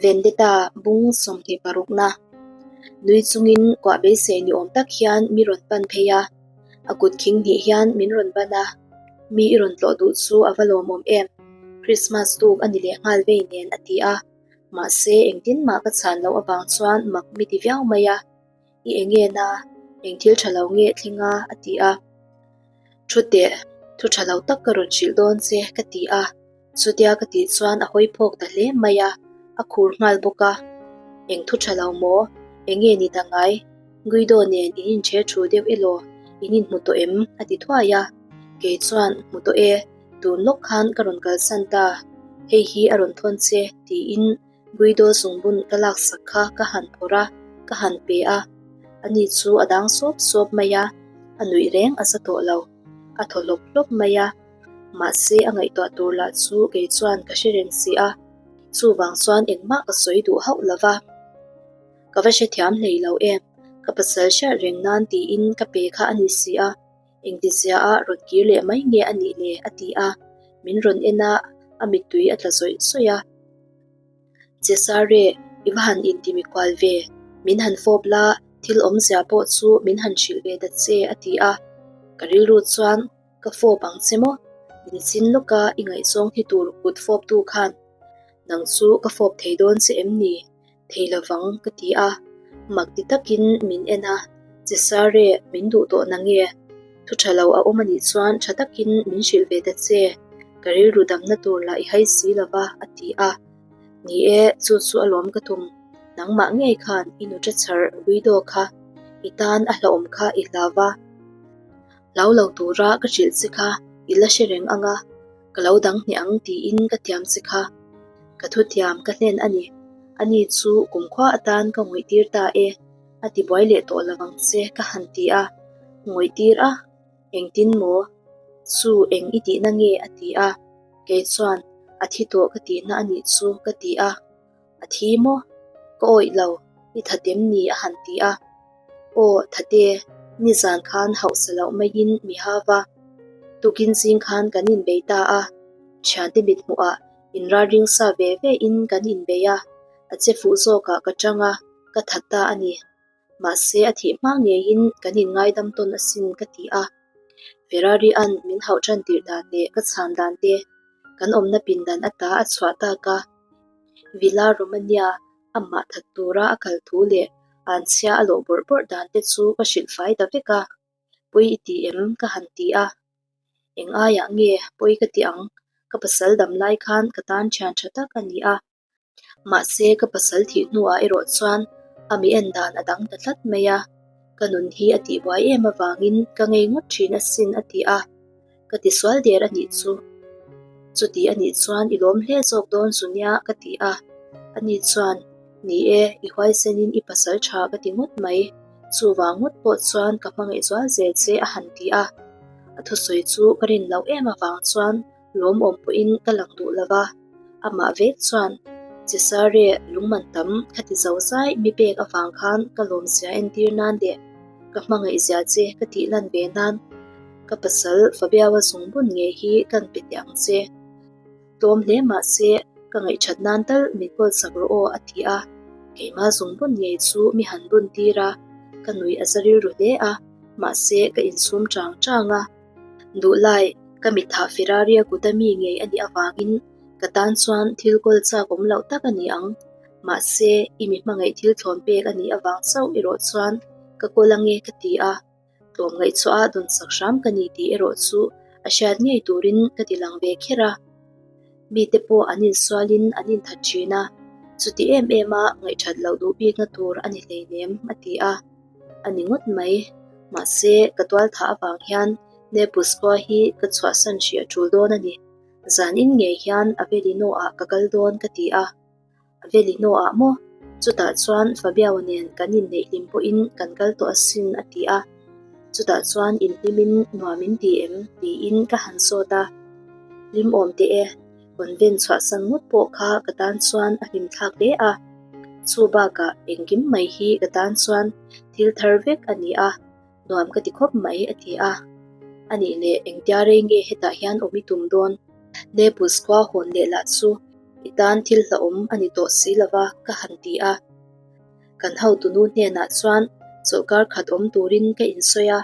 Vendetta bung 26 na nui chungin kuah beisei ni awm tak hian mi rawn pan phei a, a kut khing hnih hian min rawn ban a, mi i rawn tlawh duh chu a va lawmawm em, Christmas tuk a ni leh nghal vei nen a ti a, mahse engtin mah ka chhan loh avang chuan mak mi ti viau mai a, i enge na, eng thil tha lo nge thleng a a ti a, thu teh, thu tha lo tak ka rawn hrilh dawn che ka ti a. Chutia ka tih chuan a hawi phawk ta hle mai a, a khur nghal bawk a. Eng thu tha lo maw? Eng nge ni ta ngai? Guido nen in inchhe thu deuh elaw? In inhmu tawh em? a ti thuai a. Kei chuan, Hmu tawh e, tun lawk khan ka rawn kalsan ta. Hei hi a rawn thawn che, tiin Guido zungbun ka laksak kha ka han phawrh a, ka han pe a. Ani chu a dang sawp sawp mai a, a nuih reng a za tawh lo. A thaw hlawp hlawp mai a. Mahse a ngaihtuah tur lah chu kei chuan ka hre reng si a, chuvang chuan engmah ka sawi duh hauh lo va. Ka va hrethiam hlei lo em, ka pasal hriat reng nan tiin ka pe kha a ni si a, engtizia a rawn kir leh mai nge a nih le a ti a, min rawn en a, a mittui a tla zawih zawih a. Cesare, i va han inti mikhual ve, min han fawp la, thil awmzia pawh chu min han hrilh ve ta che a ti a, ka rilru chuan Ka fawp ang che maw? Nichin lawka i ngaihzawng hi tur kut fawptu khan nang chu ka fawp thei dawn che em ni? Thei lovang ka ti a, mak ti takin min en a, Cesare min duh tawh na nge? Thu tha lo a awm anih chuan tha takin min hrilh ve ta che, ka rilru damna tur lah i hai si lova a ti a. Ni e, chu chu alawm ka tum, nangmah ngei khan i nu tachar Guido kha i tan a hlauhawm kha i hlau va. Hlau lo tura ka hrilh che kha i la hre reng ang a, ka lo dang hneh ang tiin ka tiam che kha. Ka thutiam ka hlen a ni. Ani chu kumkhua atan ka ngawihtir ta e, a ti buai leh tawh lo ang che ka han ti a. Ngawihtir a? Engtin maw? Chu eng i tihna nge? a ti a. Kei chuan, A thi tawh ka tihna a nih chu ka ti a. A thi maw? Ka awih lo, i that em ni a han ti a. Aw, Thate, nizan khan hausa loh maiin mi hau va. Tukin zing khan kan inbei ta a, thiante mithmuhah inralring sa ve ve in kan inbei a, a che fuh zawkah ka tang a, ka that ta a ni. Mahse a thih hma ngeiin kan inngaidam tawn asin ka ti a. Ferrari-a'n min hauh tan tirh dan leh ka chhan dan te, kan awmna pindan ata a chhuah tak a, Villa Romania amah that tura a kal thu leh anchhia a lawh bawrh bawrh dan te chu ka hrilh fai ta vek a, pawi i ti em ka han ti a. Eng aiah nge pawi ka ti ang, ka pasal dam lai khan ka tan thian tha tak a ni a. Mahse ka pasal thih hnuah erawh chuan a mi en dan a dang ta tlat mai a, ka nun hi a tihbuai em avangin ka ngei ngawt thin asin a ti a, ka ti sual der a nih chu. Chuti a nih chuan i lawm hle zawk dawn zu nia ka ti a, ani chuan ni e, i huaisenin i pasal tha ka ti ngawt mai, chuvang ngawt pawh chuan ka hmangaih zual zel che a han ti a, a thusawi chu ka rin loh em avang chuan Lawmawm pawhin ka lang duh lo va, amah vek chuan Cesare lungman tam ka ti zo zai mi pek avang khan ka lawmzia entir nan leh ka hmangaihzia che ka tih lan ve nan ka pasal Fabiaua zungbun ngei hi kan pe teh ang che. Tlawm hle mah se ka ngaihthat nan tal min kawl sak rawh aw a ti a, keimah zungbun ngei chu mi han bun tir a, ka nuih a za rilru hle a, mahse ka insum chang chang a. Duhlai, ka mitthah Ferrari-a kut a mi ngei a nih avangin ka tan chuan thil kawl chak awm loh tak a ni ang. Mahse, i mi hmangaih thil thlawn pek a nih avang chauh erawh chuan ka kawl ange ka ti a, tlawmngaih chhuah a dawn sak hram ka ni tih erawh chu a hriat ngei turin ka ti lang ve kher a. Mite pawh an insualin an inthat thin a, chuti em em a ngaihthat loh duh bikna tur a ni hleinem a ti a. A ni ngawt mai. Mahse, ka tual thah avang hian Naples khua hi ka chhuahsan hrih a tul dawn a ni. Zanin ngei hian Avellino-ah ka kal dawn ka ti a. Avellino-ah maw? Chutah chuan Fabiao nen kan inneih hlim pawhin kan kal tawh asin a ti a. Chutah chuan inhlimin nuam in ti em? tiin ka han sawt a. Hlim awm teh e. Convent chhuahsan ngawt pawh kha ka tan chuan a hlim thlak hle a, chu bakah engkim mai hi ka tan chuan thil thar vek a ni a, nuam ka ti khawp mai a ti a. A nih leh engtia rei nge hetah hian awm i tum dawn? Naples khua hawn leh lah chu. I tan thil hlauhawm a ni tawh si lo va, ka han ti a. Kan hotunu hnenah chuan chawlhkar khat awm turin ka insawi a,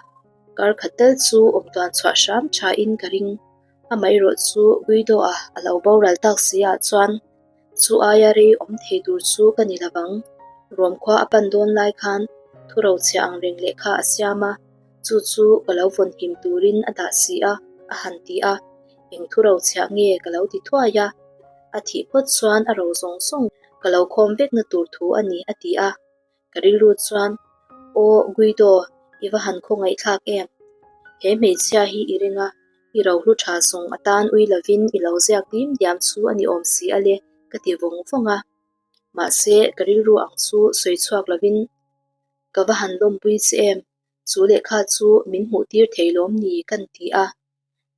kar khat tal chu awm tuan chhuah hram thain ka ring. Amaherawh chu Guido-a a lo boral tak si ah chuan chu aia rei awm thei tur chu ka ni lovang. Rom khua a pan dawn lai khan thurochhiah ang reng lehkha a siam a, chu chu ka lo vawnhim turin a dah si a, a han ti a. Eng thurochhiah nge ka lo ti thuai a, a thih phawt chuan a ro zawng zawng ka lo khawm vekna tur thu a ni, a ti a. Ka rilru chuan, Aw Guido, i va han khawngaihthlak em? He hmeichhia hi i ring a, i rohlu tha zawng atan ui lovin i lo ziak dim diam chu a ni awm si a le, ka ti vawng vawng a. Mahse, ka rilru ang chu sawi chhuak lovin ka va han lawmpui che em? Chu lehkha chu min hmuh tir thei lawm ni? Kan ti a.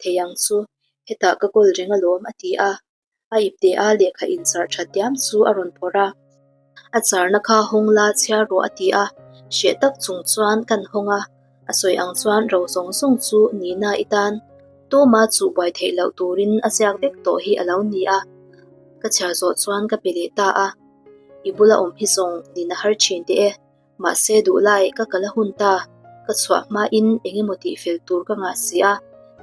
Thei ang chu, hetah ka kawl reng alawm, a ti a. A ipte a lehkha incharh that diam chu a rawn phawrh a. A charna kha hawng la chhiar rawh a ti a, hreh tak chung chuan kan hawng a, a sawi ang chuan ro zawng zawng chu Nina i tan tuma chuh buai theih loh turin a ziak vek tawh hi a lo ni a, ka chhiar zawh chuan ka pe leh ta a, I bula awm hi zawng Nina har thin teh e. Mahse duhlai ka kal a hun ta, ka chhuah hmain eng emaw tih fel tur ka ngah si a,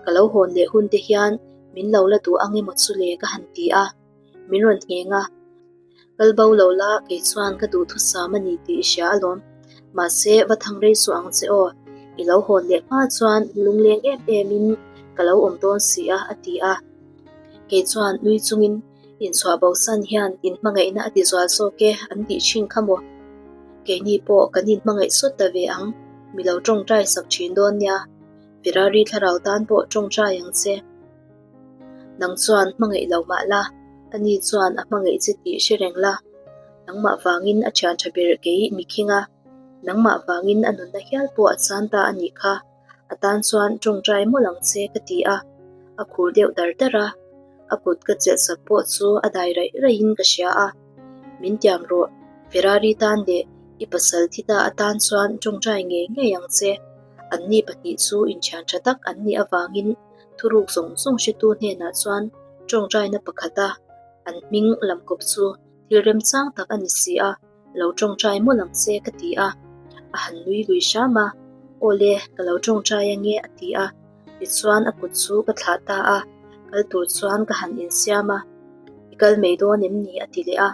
ka lo hawn leh hun te hian min lo la duh ang emaw chu le ka han ti a, min rawn ngheng a. Kal bo lo la kei chuan ka duhthusam a ni tih i hria alawm, mahse va thang rei suh ang che aw, i lo hawn leh hma chuan lungleng em em in ka lo awm dawn si a a ti a. Kei chuan nui chungin Inchhuah bosan hian inhmangaihna a ti zual zawk e an tih thin kha maw? Keini pawh kan inhmangaih sawt ta ve ang, mi lo tawngtai sak thin dawn nia. Ferrari thlarau tan pawh tawngtai ang che. Nang chuan hmangaih lo mah la, ani chuan a hmangaih che tih hre reng la. Nangmah vangin a thian tha ber kei mikhing a, nangmah vangin a nunna hial pawh a chan ta a nih kha. A tan chuan tawngtai mawlh ang che ka ti a, a khur deuh dar dar a, a kut ka chelh sak pawh chu a dai raih raihin ka hria a, Min tiam rawh, Ferrari tan leh i pasal thi ta atan chuan tawngtai ngei ngei ang che, anni pahnih chu inthian tha tak an nih avangin thuruk zawng zawng hretu hnenah chuan tawngtaina pakhata an hming lam kawp chu thil remchang tak a ni si a. Lo tawngtai mawlh ang che ka ti a, a han nui lui hram a, Awle, ka lo tawngtai ange a ti a, tichuan a kut chu ka thlah ta a, kal tur chuan ka han insiam a, I kal mai dawn em ni? a ti leh a,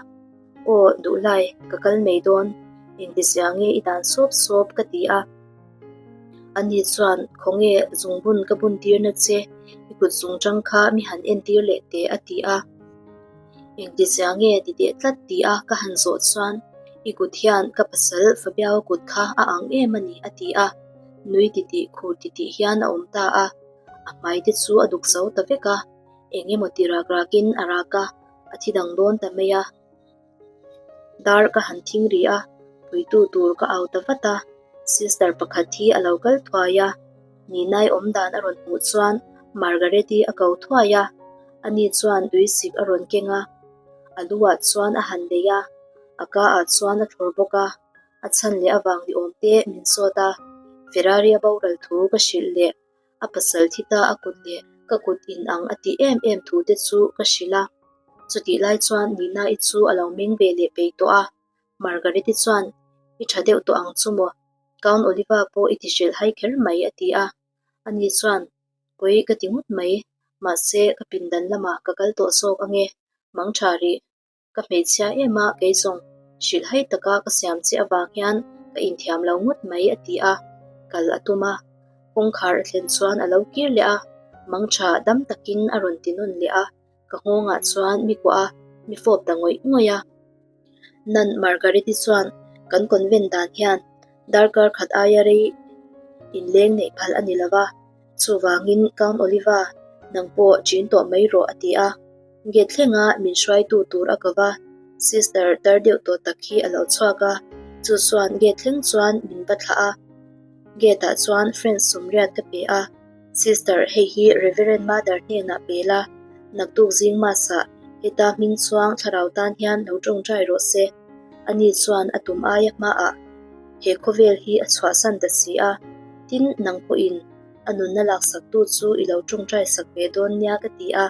Aw, duhlai, ka kal mai dawn, engtizia nge i dan sawp sawp ka ti a, ani chuan Khawnge zungbun ka bun tirna che, i kut zungchang kha mi han entir leh teh a ti a. Engtizia nge ti teh tlat ti a ka han zawh chuan i kut hian ka pasal Fabiao kut kha a ang em a ni a ti a, nui titih khur titih hian a awm ta a, a hmai te chu a duk zo ta vek a, eng emaw ti rak rakin a rak a, a thi dang dawn ta mai a. Dar ka han thing ri a, puitu tur ka au ta vat a, sister pakhat hi a lo kal thuai a, Ninai awm dan a rawn hmuh chuan Margaret-i a ko thuai a, ani chuan tuisik a rawn keng a, a lu ah chuan a han leih a, a ka ah chuan a thlawr bawk a, a chhan leh avang ni awm te min sawt a, Ferrari a boral thu ka hrilh leh a pasal thi ta a kut leh ka kut in ang a tih em em thu te chu ka hrilh a, chutih lai chuan Nina-i chu a lo meng ve leh peih tawh a, Margaret-i chuan I tha deuh tawh ang chu maw? Count Oliva pawh i ti hrilh hai kher mai a ti a, ani chuan Pawi ka ti ngawt mai, mahse ka pindan lamah ka kal tawh zawk ange, mang tha rih. Ka hmeichhia em a, kei zawng hrilh hai taka ka siam che avang hian ka inthiam lo ngawt mai a ti a, kal a tum a. Kawngkhar a thlen chuan a lo kir leh a, mang tha dam takin a rawn ti nawn leh a, ka nghawngah chuan mi kuah a, mi fawp ta ngawih ngawih a. Nan Margaret-i chuan kan convent dan hian darkar khat aia rei inleng neih phal a ni lo va, chuvangin Count Oliva nang pawh chin tawh mai rawh a ti a. Gate thlenga min hruaitu tur a ko va, sister tar deuh tawh tak hi a lo chhuak a, chu chuan gate thleng chuan min va thlah a. Gate ah chuan French sawmriat ka pe a, Sister hei hi Reverend Mother hnenah pe la, naktuk zing mass ah heta hming chuang thlarau tan hian lo tawngtai rawh se. Ani chuan a tum aia hmaah he khawvel hi a chhuahsan ta si a, tin nang pawhin a nunna laksaktu chu i lo tawngtai sak ve dawn nia ka ti a.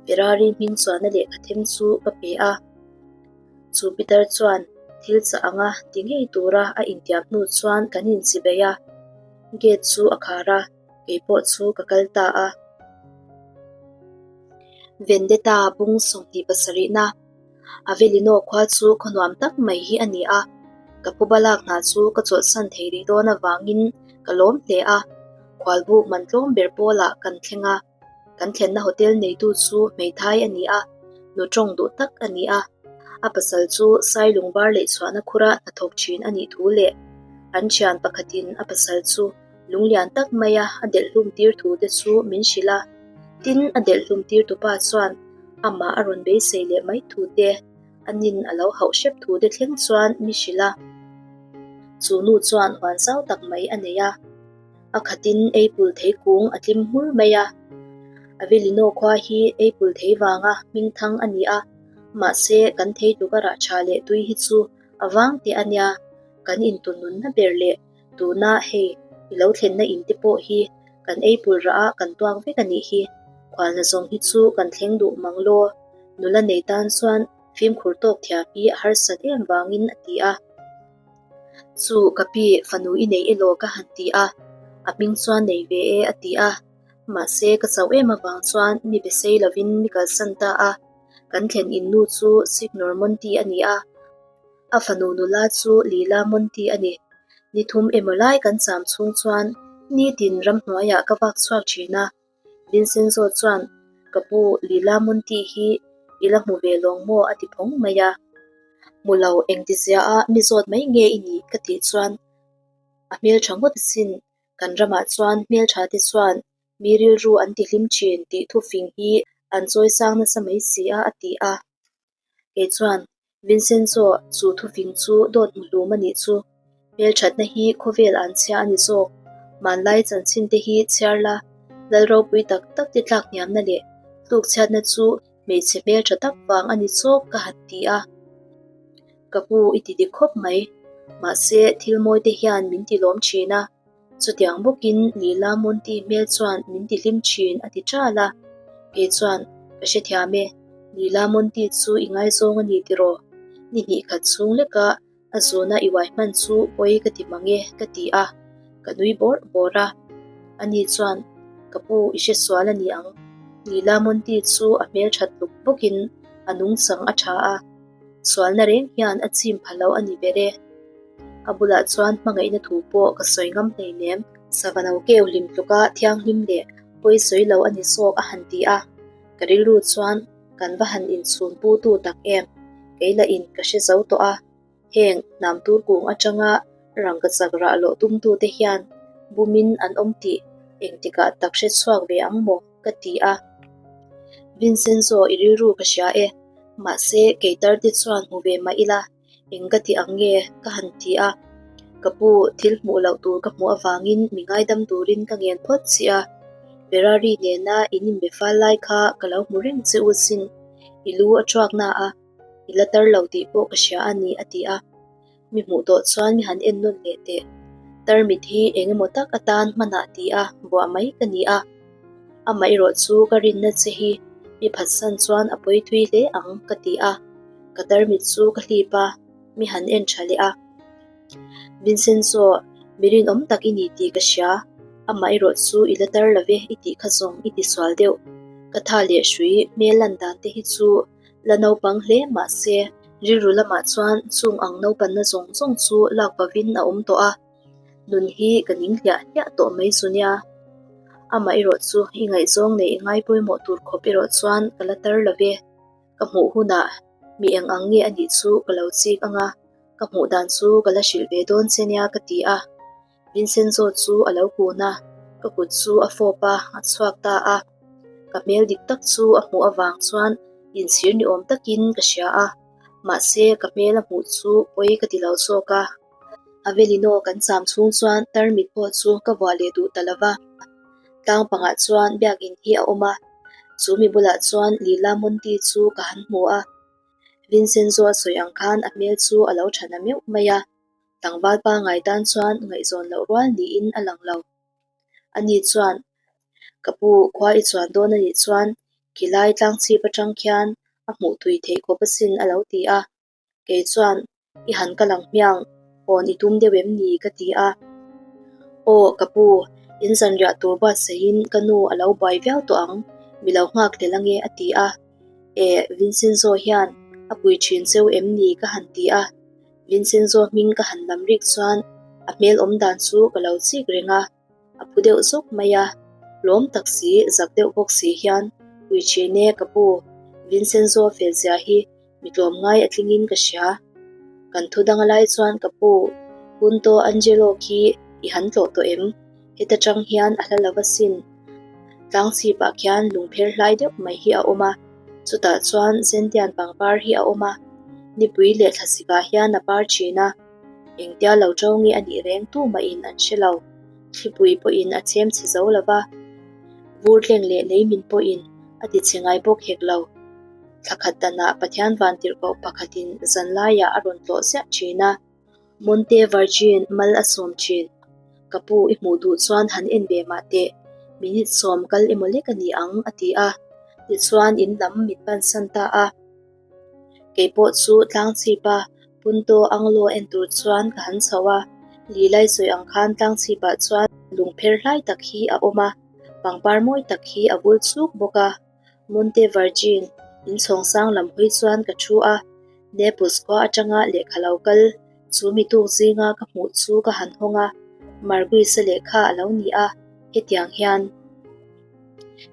Ferrari hming chuanna lehkha them chu ka pe a. Chu pitar chuan thil chah anga ti ngei tura a intiam hnu chuan kan inchibei a. Gate chu a khar a, kei pawh chu ka kal ta a. Vendetta bung 27na Avellino khua chu khaw nuam tak mai hi a ni a, ka phuba lak hna chu ka chawlhsan thei rih dawn avangin ka lawm hle a, khualbuk man tlawm ber pawlah kan thleng a, kan thlenna hotel neitu chu hmeithai a ni a, nu tawng duh tak a ni a, a pasal chu Sailung var leh chhuahna khura hnathawk thin a nih thu leh an thian pakhatin a pasal chu Lunglian tak maia a delh hlum tir thu te chu min hrilh a, tin a delh hlum tir tupa chuan amah a rawn beisei leh mai thu te, a nin a lo hauh hrep thu te thleng chuan mi hrilh a. Chu nu chuan huan zau tak mai a nei a, a khatin eipul thei kung a tlim hmur mai a. Avellino khua hi eipul thei vanga hmingthang a ni a, mahse kan thei tluk a rah tha leh tui hi chu a vang teh a nia, kan intunnunna ber leh Tuna hei i lo thlenna in te pawh hi kan ei pul rah a kan tuak vek a nih hi. Khualna zawng hi chu kan thleng duh mang law. Nula nei tan chuan fimkhur tawk thiam hi a harsat em vangin a ti a. Chu ka pi fanu i nei elaw ka han ti a, a hming chuan nei ve e a ti a. Mahse ka chauh em avang chuan mi be sei lovin mi kalsan ta a. Kan thlen in nu chu Signor Monti a ni a. A fanu nula chu Lila Monti a ni. Ni thum emaw lai kan cham chhung chuan nitin ramhnuaiah ka vak chhuak thin a. Vincenzo chuan, Ka pu, Lila Monti hi i la hmu ve lawng maw? a ti phawng mai a. Hmu lo, engtizia a mi zawt mai nge i nih? ka tih chuan a hmeltha ngawt asin. Kan ramah chuan hmeltha te chuan mi rilru an ti hlim thin tih thufing hi an chawisang nasa mai si a, a ti a. Kei chuan, Vincenzo, chu thufing chu dawt hmuhlum a nih chu. Hmelthatna hi khawvel an chhia a ni zawk. Hmanlai chanchin te hi chhiar la, lal ropui tak tak te tlak hniamna leh tluk chhiatna chu hmeichhe hmeltha tak vang a ni chawk ka han ti a. Ka pu i ti dik khawp mai. Mahse, thil mawi te hian min ti lawm thin a. Chutiang bawkin Lila Monti hmel chuan min ti hlim thin a ti ṭal a. Kei chuan, Ka hrethiam e, Lila Monti chu i ngaizawng a ni tiraw? Ni hnih khat chhung leka a zuna i uai hman chu pawi ka ti mang e, ka ti a. Ka nui bawrh bawrh a. Ani chuan, Ka pu, i hresual a ni ang. Lila Monti chu a hmel ṭhat tluk bawkin a nungchang a ṭha a. Sualna reng hian a chim pha lo a ni ber e. A bulah chuan hmangaihna thu pawh ka sawi ngam hleinem. Sava no keu hlim tluka thianghlim leh pawi sawi lo a ni zawk a han ti a. Ka rilru chuan kan va han inchhun pu tu tak em? Kei lah in ka hre zo tawh a. Heng hnam tur kung atanga rangkachak rah lawh tumtute hian bumin an awm tih engtikah tak hre chhuak ve ang maw? Ka ti a. Vincenzo i rilru ka hria e. Mahse kei tar te chuan hmu ve mah ila. Eng ka ti ang nge? ka han ti a. Ka pu, thil hmuh loh tur ka hmuh avangin mi ngaidam turin ka ngen phawt che a. Ferrari nena in inbe fal lai kha ka lo hmu reng che u sin. I lu a thuak na a, i la tar lo tih pawh ka hria a ni, a ti a. Mi hmuh tawh chuan mi han en nawn leh teh. Tarmit hi eng emaw tak atan hmanah ti a buah mai ka ni a. Amaherawh chu ka rinna che hi mi phatsan chuan a pawi thui hle ang, ka ti a. Ka tarmit chu ka hlip a, mi han en tha leh a. Vincenzo, mi rinawm tak i ni tih ka hria, amaherawh chu i la tar lo ve i tih kha zawng i ti sual deuh. Ka tha leh hrui hmel lan dan te hi chu la naupang hle mahse, rilru lamah chuan chung ang naupanna zawng zawng chu lak vavin a awm tawh a. Nun hi ka ning hliah hliah tawh mai zu nia. Amaherawh chu i ngaihzawng nei i ngai pawimawh tur khawp erawh chuan ka la tar lo ve. Ka hmuh hunah mi eng ang nge a nih chu ka lo chik ang a, ka hmuh dan chu ka la hrilh ve dawn che nia ka ti a. Vincenzo chu a lo kun a, ka kut chu a fawp a, a chhuak ta a. Ka hmel dik tak chu a hmuh avang chuan inchhir ni awm takin ka hria a, mahse ka hmel a hmuh chu pawi ka ti lo zawk a. Avelino kan cham chhung chuan tarmit pawh chu ka vuah leh duh ta lo va. Tlang pangah chuan biakin hi a awm a, chu mi bulah chuan Lila Monti chu ka han hmu a. Vincenzo a sawi ang khan a hmel chu a lo tha na meuh mai a, tlangval pangai tan chuan ngaihzawn loh rual niin a lang lo. Ani chuan, Ka pu, khua i chuan dawn a nih chuan. Khilai tlangchhip atang khian a hmuh thui theih khawp asin a lo ti a. Kei chuan, I han kal ang hmiang, hawn i tum deuh em ni? ka ti a. Aw, ka pu, in zanriah tur buatsaihin ka nu a lo buai viau tawh ang, mi lo nghak hlel ange a ti a. E, Vincenzo hian a pui thin cheu em ni? ka han ti a. Vincenzo hming ka han lam rik chuan a hmel awm dan chu ka lo chik reng a. A phu deuh zawk mai a, lawm tak si, zak deuh bawk si hian, Pui thin e, ka pu, Vincenzo fel zia hi mi tlawmngai a tlingin ka hria. Kan thu dang a lai chuan ka pu, Punto Angelo khi i han tlawh tawh em? Heta tang hian a hla lo va sin. Tlangchhipah khian lungpher hlai deuh mai hi a awm a, chutah chuan Zentian pangpar hi a awm a, nipui leh thlasikah hian a par thin a. Engtia lo ṭo nge a nih reng tu mahin an hre lo. Thlipui pawhin a chhem chhe zo lo va, vur tleng leh leimin pawhin a ti chhe ngai bawk hek lo. Thla khat danah Pathian vantirhkoh pakhatin zan laiah a rawn tlawh ziah ṭhin a, Monte Virgin mal a sawm ṭhin. Ka pu i hmuh duh chuan han en ve mah teh, minute sawm kal emaw lek a ni ang, a ti a. Tichuan in lam min pansan ta a. Kei pawh chu tlangchhipa Punto Anglo en tur chuan ka han chho a, Lilai sawi ang khan tlangchhipah chuan lungpher hlai tak hi a awm a, pangpar mawi tak hi a vul chuk bawk a. Monte Virgin inchhawng sang lam hawi chuan ka thu a, Naples khua atanga lehkha lo kal chu mi tuk zinga ka hmuh chu ka han hawng a, Marguise-a lehkha a lo ni a, hetiang hian.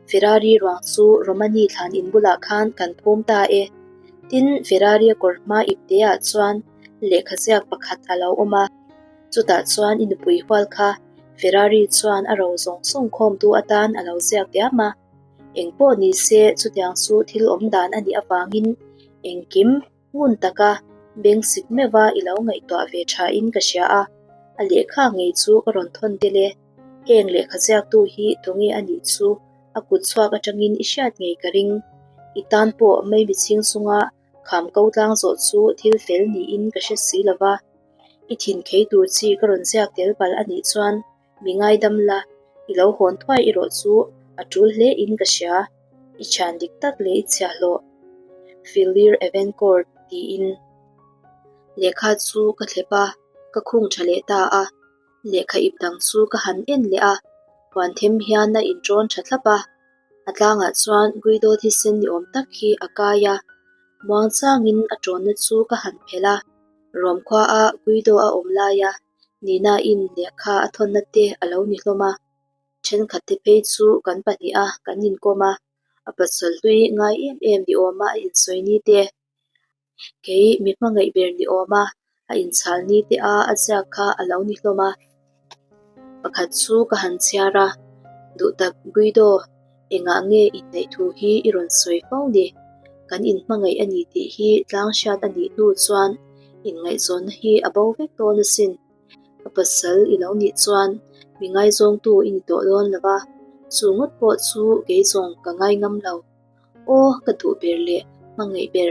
Ferrari ruang chu Romani thlan in bulah khan kan phum ta e. Tin, Ferrari-a kawr hma ipte ah chuan lehkha ziak pakhat a lo awm a. Chutah chuan i nupui hual kha Ferrari chuan a ro zawng zawng khawmtu atan a lo ziak diam a. Eng pawh ni se chutiang chu thil awm dan a nih avangin engkim Ngun taka beng sik meuh a i lo ngaihtuah ve tha in ka hria a, a lehkha ngei chu ka rawn thawn tel e. Heng lehkha ziaktu hi tunge a nih chu a kut chhuak atangin i hriat ngei ka ring. I tan pawh Maimi chhing chunga kham ko tlang zawh chu thil fel niin ka hre si lo va. I thin khei tur chi ka rawn ziak tel palh a nih chuan Mi ngaidam la, i lo hawn thuai erawh chu a tul hle in ka hria, i thian dik tak leh i chhiahhlawh Filir Evencourt tiin lehkha chu ka thlep a, ka khung tha leh ta a, lehkha ip dang chu ka han en leh a, huan them hian a inṭawn tha thlap a, a tlangah chuan Guido thisen ni awm tak hi a kai a, muangchangin a ṭawnna chu ka han phelh a, Rawmkhua a Guido a awm laia Nina in lehkha a thawnna te a lo ni hlawm a, thenkhat te phei chu kan pahnih a kan inkawm a, a pasal hlui ngai em em ni awma a insawi ni te, kei mi hmangaih ber ni awma a inchhal ni te a a ziak kha a lo ni hlawm a. Pakhat chu ka han chhiar a, Duhtak Guido, Engah nge inneih thu hi i rawn sawi fo ni? Kan inhmangaih a ni tih hi tlang hriat a nih hnu chuan inngaihzawnna hi a bo vek dawn asin. Ka pasal i lo nih chuan mi ngaizawngtu i ni tawh dawn lo va, chu ngawt pawh chu kei zawng ka ngai ngam lo. Aw, ka duh ber leh hmangaih ber,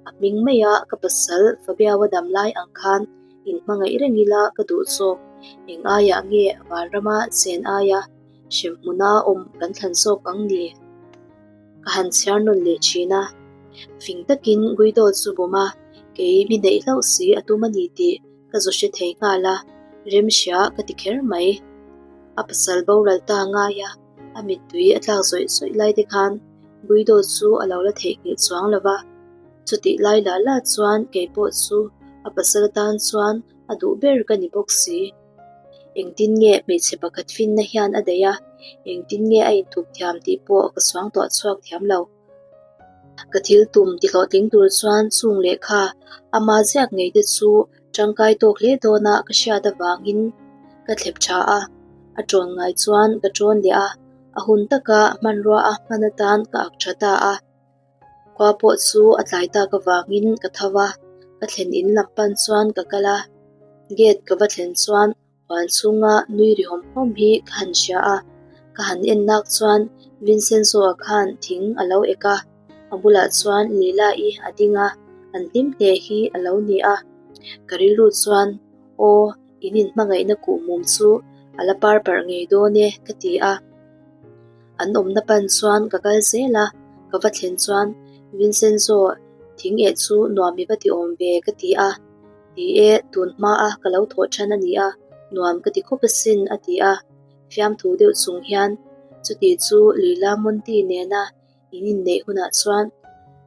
a hming maia ka pasal Fabiaua dam lai ang khan inhmangaih reng ila ka duh zawk. Eng aiah nge vanrama chen aia Hremhmuna awm kan thlan zawk ang ni? Ka han chhiar nawn leh thin a. Fing takin Guido chu bawm a, kei mi neih hlauh si a tum a ni tih ka zu hre thei nghal a, remhria ka ti kher mai. A pasal boral ta ngai a, a mittui a tlak zawih zawih lai te khan Guido chu a lo la theihnghilh chuang lo va. Chutih lai lah lah chuan kei pawh chu a pasal atan chuan a duh ber ka ni bawk si. Engtin nge hmeichhe pakhat finna hian a daih a, engtin nge a inthup thiam tih pawh ka suang tuah chhuak thiam lo. Ka thil tum ti hlawhtling tur chuan chung lehkha ama ziak ngei te chu tangkai tawk hle dawna ka hriat avangin ka thlep tha a, a tawn ngai chuan ka tawn leh a, a hun taka hmanrua a hman atan ka ak tha ta a. Khua pawh chu a tlai tak avangin ka tho a, ka thlen in lam pan chuan ka kal a, gate ka va thlen chuan huan chhunga nui ri hawm hawm hi ka han hria a, ka han en nak chuan Vincenzo-a khan thing a lo ek a, a bulah chuan Leela-i a ding a, an hlim hle hi a lo ni a, ka rilru chuan aw in inhmangaihna kuhmum chu a la par parh ngei dawn e ka ti a. An awmna pan chuan ka kal zel a, Ka va thlen chuan Vincenzo thing eh chu nuam i va ti awm ve ka ti a. Ti e, tun hmaa ka lo thawh than a nia, nuam ka ti khawp asin a ti a. Fiamthu deuh chung hian chuti chu Lila Monti nena in inneih hunah chuan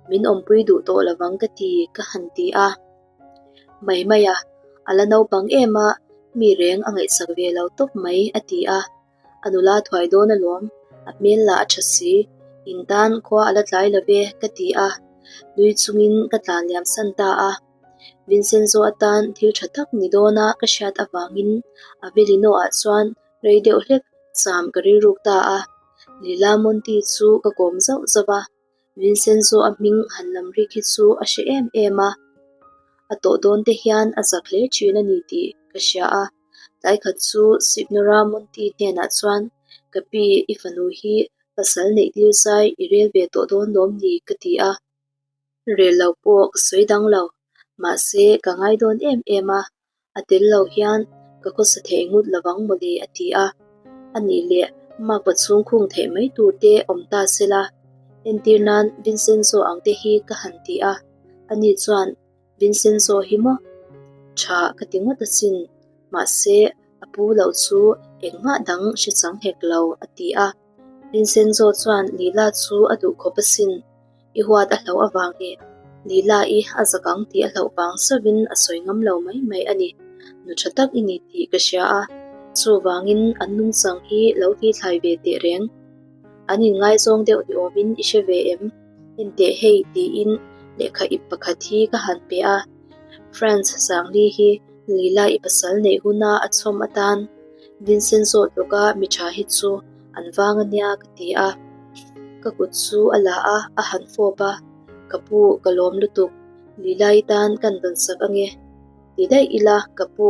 min awmpui duh tawh lovang ka ti ka han ti a. Mai mai a, a la naupang em a, mi reng a ngaihsak ve lo tawp mai a ti a. A nula thuai dawn alawm, a hmel lah a tha si, in tan khua a la tlai lo ve ka ti a, nui chungin ka tlan liam san ta a. Vincenzo atan thil tha tak ni dawna ka hriat avangin Avellino ah chuan rei deuh hlek cham ka rilruk ta a. Lila Monti chu ka kawm zauh zauh a, Vincenzo a hming han lam rik hi chu a hre em em a, a tawh dawn te hian a zak hle thin a ni tih ka hria a. Tlai khat chu Signora Monti hnenah chuan, Ka pi, i fanu hi pasal neih tir zai i rel ve tawh dawn lawm ni? ka ti a. Rel lo pawh ka sawi dang lo, mahse ka ngai dawn em em a, a tel lo hian ka khawsa thei ngut lovang mawle a ti a. A nih leh makpa chhung khung theih mai tur te awm ta se la, entir nan Vincenzo ang te hi ka han ti a, ani chuan Vincenzo hi maw? Tha ka ti ngawt asin, mahse a pu loh chu engmah dang hre chang hek lo a ti a. Vincenzo chuan Lila chu a duh khawp asin. I huat a hlauh avang leh Lila i a zak ang tih a hlauh vang sauvin a sawi ngam lo mai mai a ni. Nu tha tak i ni tih ka hria a, chuvangin an nungchang hi lo hlithlai ve teh reng. An inngaizawng deuh ni awmin i hre ve em? Enteh hei tiin lehkha ip pakhat hi ka han pe a. France Sangli hi Lila i pasal neih huna a chhawm atan Vincenzo tluka mi tha hi chu an vang a nia ka ti a. Ka kut chu a la a, a han fawp a, Ka pu, ka lawm lutuk, Lila i tan kan rawn sak ange. Ti daih ila, ka pu,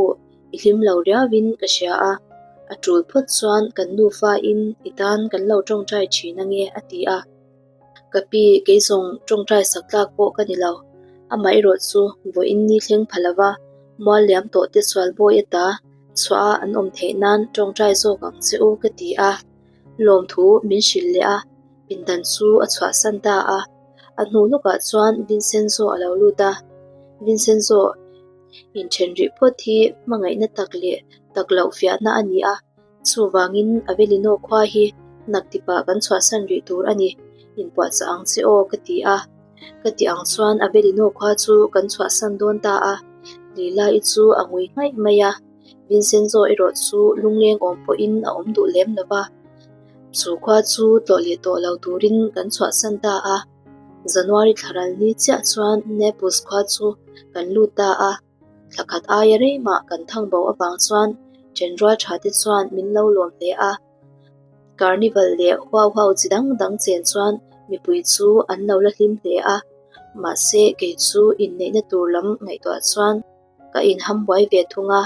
i hlim lo riauin ka hria a, a tul phawt chuan kan nufa in i tan kan lo tawngtai thin ange a ti a. Ka pi, kei zawng tawngtai sak tlak pawh ka ni lo. Amaherawh chu vawiin ni thleng pha lova mual liam tawh te sual bawi ata chhuah a an awm theih nan tawngtai zawk ang che u ka ti a. Lawmthu min hrilh leh a, pindan chu a chhuahsan ta a. A hnu lawkah chuan Vincenzo a lo lut a. Vincenzo inthen rih phawt hi hmangaihna tak leh tak loh fiahna a ni a. Chuvangin Avellino khua hi naktipah kan chhuahsan rih tur a ni, inpuahchah ang che aw ka ti a. Ka ti ang chuan Avellino khua chu kan chhuahsan dawn ta a, Lila-i chu a ngui nghaih mai a, Vincenzo erawh chu lungleng awm pawhin a awm duh lem lo va. Chu khua chu tlawh leh tawh lo turin kan chhuahsan ta a, January thlaral ni chiah chuan Naples khua chu kan lut ta a. Thla khat aia rei mah kan thang bo avang chuan ṭhenrual ṭha te chuan min lo lawm hle a. Carnival leh huau huau chi dang dang chen chuan mipui chu an lo la hlim hle a. Mahse kei chu inneihna tur lam ngaihtuah chuan ka inham buai ve thung a.